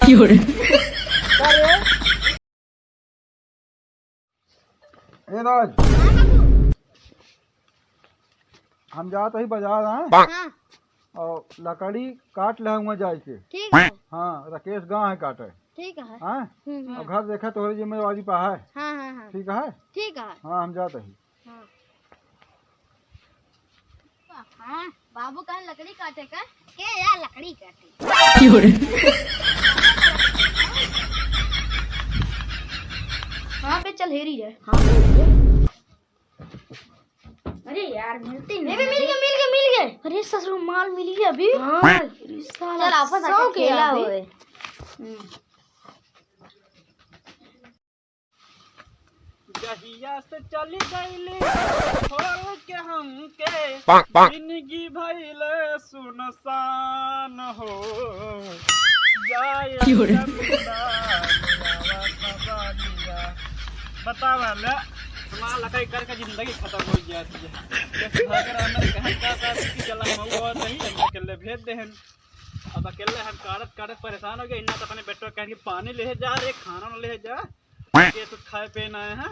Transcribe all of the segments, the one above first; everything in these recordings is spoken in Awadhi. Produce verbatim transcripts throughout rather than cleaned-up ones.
क्यों रे? का रे? ए राज, हम जात ही बाजार, हाँ? हाँ। और लकड़ी काट ले हुआ जाए के। ठीक है। हाँ, राकेश गा है काटे। ठीक है। हाँ? हम्म, हम्म। और घर देखा तोहरे जिम्मेवारी पा है। हाँ, हाँ, हाँ। ठीक है? ठीक है। हाँ, हम जात ही। हाँ। हाँ, बाबू कहाँ लकड़ी काटे का? के या लकड़ी काटे? क्यों रे? हाँ, पे चल हेरी है। हाँ, हेरी है। अरे यार, मिलती नहीं। ए, मिल गए, मिल गए, मिल गए। अरे ससुर, माल मिल गया अभी। हाँ, साला चल, आपस सौ आके के खेला अभी। होए। हम्म। जहिया से चली गईली छोड़ के हमके, पाक, पाक। जिंदगी भइल सुनसान हो। जाए क्यों रे? चंदा ले आवा खबरिया। बतावा ले, हमार लकड़ी करके जिंदगी खत्म हो जाती है। जैसे भाग रहा मैं, कहन का था कि चला मऊ और नहीं, हम अकेले भेज दे हैं। अब अकेले हम काटत काटत परेशान हो गए। इन्ना तो अपने बेटवा कह के पानी ले जा रे, खाना न ले जा, ये तो खाए पे ना है।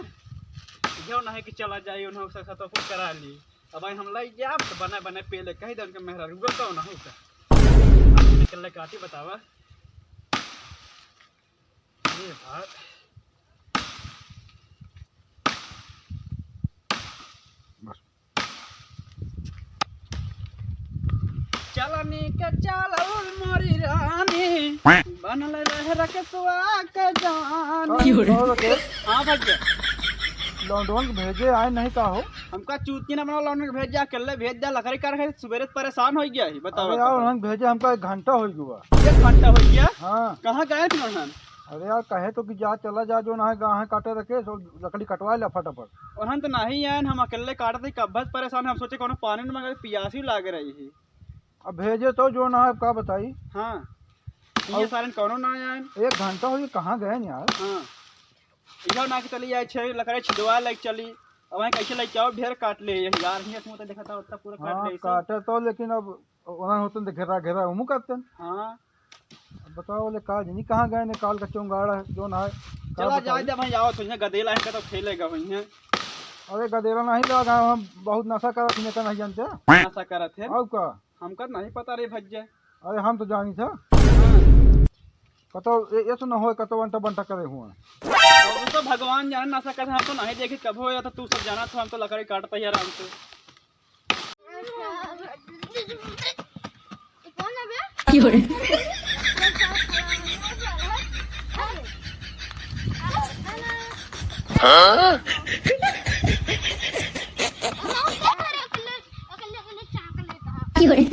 यो ना है कि चला जाए, उन्हें उसका खतम कुछ करा ली। अब भाई हम लाई जाब तो बना बना पेले कही दे उनके मेहरा रुआ तो ना होता। अब अकेले काटी बतावा। ये बात। बस। चलनी के चलल मोरी रानी, बनल रहे रकेशवा के जानी। का, का हो रकेश? हाँ भैया। लौंडवन के भेजे आए नहीं का हो? हमका चूती ना बनाओ, लौंडवन के भेज जा, अकेले भेज जा, लकड़ी काट के सुबेरे परेशान हो गया ही, बताओ, अरे यार, बताओ। उन्होंने भेजे, हमका एक घंटा हो गया। एक घंटा हो गया? हाँ। कहाँ गए थे उन्होंने? अरे यार, कहे तो कि जा, चला जा, जो ना है, गाँव है, काटे रखे, सो लकड़ी कटवा ले फटाफट। ओहन तो नहीं आयन, हम अकेले काटत ही, कब्बत परेशान, हम सोचे कोनो पानी न मांगे, पियासी लाग रही है। अब भेजे तो जो ना है, का बताई। हाँ, ये और सारन कोनो ना आयन। एक घंटा हो गया, कहाँ गए न यार? हाँ, इहो ना कि चली आए, छे लकड़ी छिदवा लेके चली, अब वहीं कैसे लेके आओ, ढेर काट ले यही यार, हियाँ से मुँह तो देखा था, उतना पूरा काट हाँ, ले इसे। काटे तो, लेकिन अब ओना होतन त घेरा घेरा उमू करतन। हाँ। अब बताओ ले का जनी कहाँ गए ने काल का चौंगाड़ा है, जोन है, का चला बताई? जाए दे भाई, आओ तो यहाँ गदेला है का तो खेलेगा वहीं है। अरे गदेला नहीं लगा, हम बहुत नशा करत ही, नशा नहीं जानते। नशा करत है? और का? हमका नहीं पता रे भज्जे। अरे हम तो जानी था। हाँ। कतो ए-, ऐसे न होए, कतो अंटा बंटा करे हुए। अब तो भगवान जाने नशा करत, हम तो नहीं देखे कब हो, या तो तू सब जाना था, हम तो लकड़ी काटता ही आराम से। कौन है बे? क्यों रे? हाँ? क्यों रे?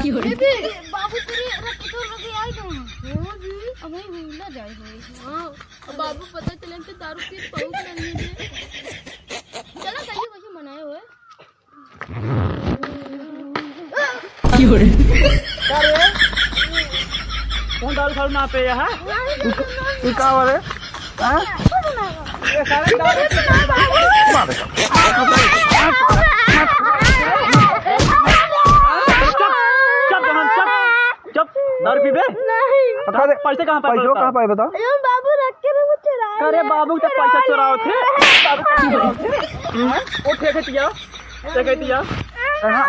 क्यों रे? बेबे, बाबू तेरे रख के तो लगे आई दो। हाँ जी, अब वही भूला जाए होए। हाँ, अब बाबू पता चले तो दारू पी बहुत लगी है। चला, कहीं वहीं मनाए हुए। क्यों रे? का रे? कौन दारू फारू ना पे यहाँ? तू, तू का हो रे? हाँ? ये सारे दारू पी मार दे। चुप, चुप, चुप, चुप। दारू पीबे? नहीं। अच्छा, पैसे कहाँ पाए पैसे बताओ? कहाँ पाए बताओ? अरे बाबू रख के वो चुरा करे ले। बाबू तो पैसा चुराओ थे। हाँ? उठ के दिया। क्या कहती है? हाँ,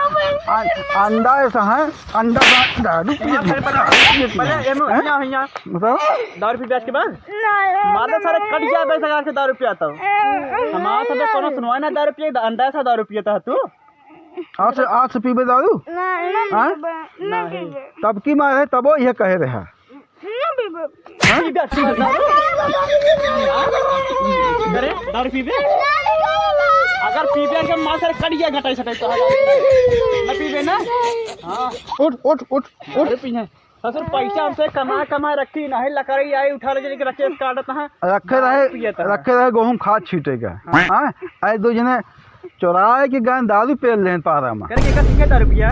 अं-, अंडा ऐसा है, अंडा बा-, दारू पी हाँ, पहले बता। पहले ये नो, हैं? यहाँ, यहाँ। बताओ। दारू पी बैठ के बाद? नहीं, मारना सारे नहीं। कट गया, पैसा खा के दारू पिया था। हमारा सब कोनो सुनवाई ना, दारू पिए, अंडा ऐसा दारू पिया था तू? आज से, आज से पीबे दारू? नहीं, नहीं हाँ? पीबे, नहीं नहीं। पीबे। तब की मार है, तबो ये कहे रहा। नहीं पीबे। हाँ? पीबे, पीबे दारू। अरे, दारू पीबे? अगर पीबे के मार से कट गया घटाई सटाई तो ना पीबे ना? हाँ। उठ, उठ, उठ, उठ। दारू पीने। ससुर, पैसा हमसे कमा, कमा रखी, नहीं लकड़ी आई, उठा ले, लेके रखे, काटत है। रखे रहे, पियत है। रखे रहे, गेहूं खाद छीटेगा। हाँ। हाँ? ऐ दो जने चोराए के गए, दारू पी लेन पारा में। करके का सीखे दारू पिया?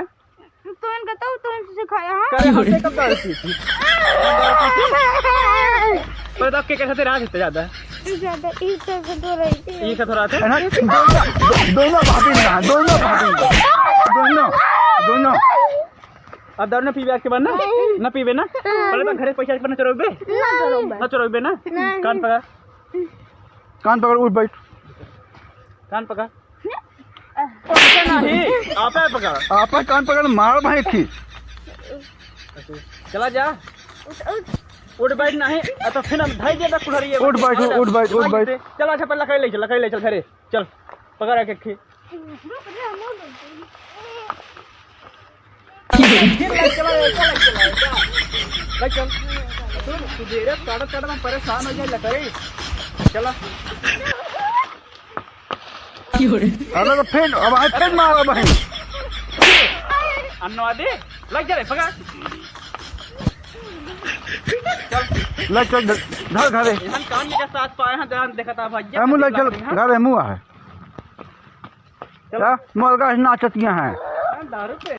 तो इनका तो, तो इनसे सिखाया है। करे हमसे कब दारू पी थी? पर तो आपके कैसे राज इतना ज्यादा है? ज्यादा, इस तरह से तो रहती है। ये क्या थोड़ा था? है ना? दोनों, दो-, दोनों भाभी ना, दोनों भाभी ना। दोनों, दोनों। अब दारू ना पीबे आज के बाद ना? नहीं। ना पीबे ना? हाँ। पहले तो घरे पैसा एक बार ना चोरबे? ना चोरबे। ना चोरबे ना? नहीं। कान पकड़। कान पकड़, उठ बैठ। कान पकड़। पकड़ नहीं, आपे पकड़। आपे कान पकड़, मार भाई थी। चला जा। उठ, उठ। उठ बैठ नहीं, आ तो फिर हम धई देबे कुल्हड़िए। उठ बैठ, उठ बैठ, उठ बैठ। चल, अच्छा, पहले लकड़ी ले चल, लकड़ी ले चल घरे। चल, पकड़ एक, एक। ले चल, ले चल, ले चल। तू, तू दे रे, काटत, काटत हम परेशान हो जाए, लकड़ी। चला। अरे तो फिर, अब आज फिर मारा भाई। अन्नवादी, लग जा रे, पकड़। चल। ले चल, धर, धर घरे। एहन कान में के साथ पाए हैं, जान देखा था भैया। हमू ले चल, घरे हमू आहे। चल। क्या? मोलगा नाचतिया हैं। दारू पे।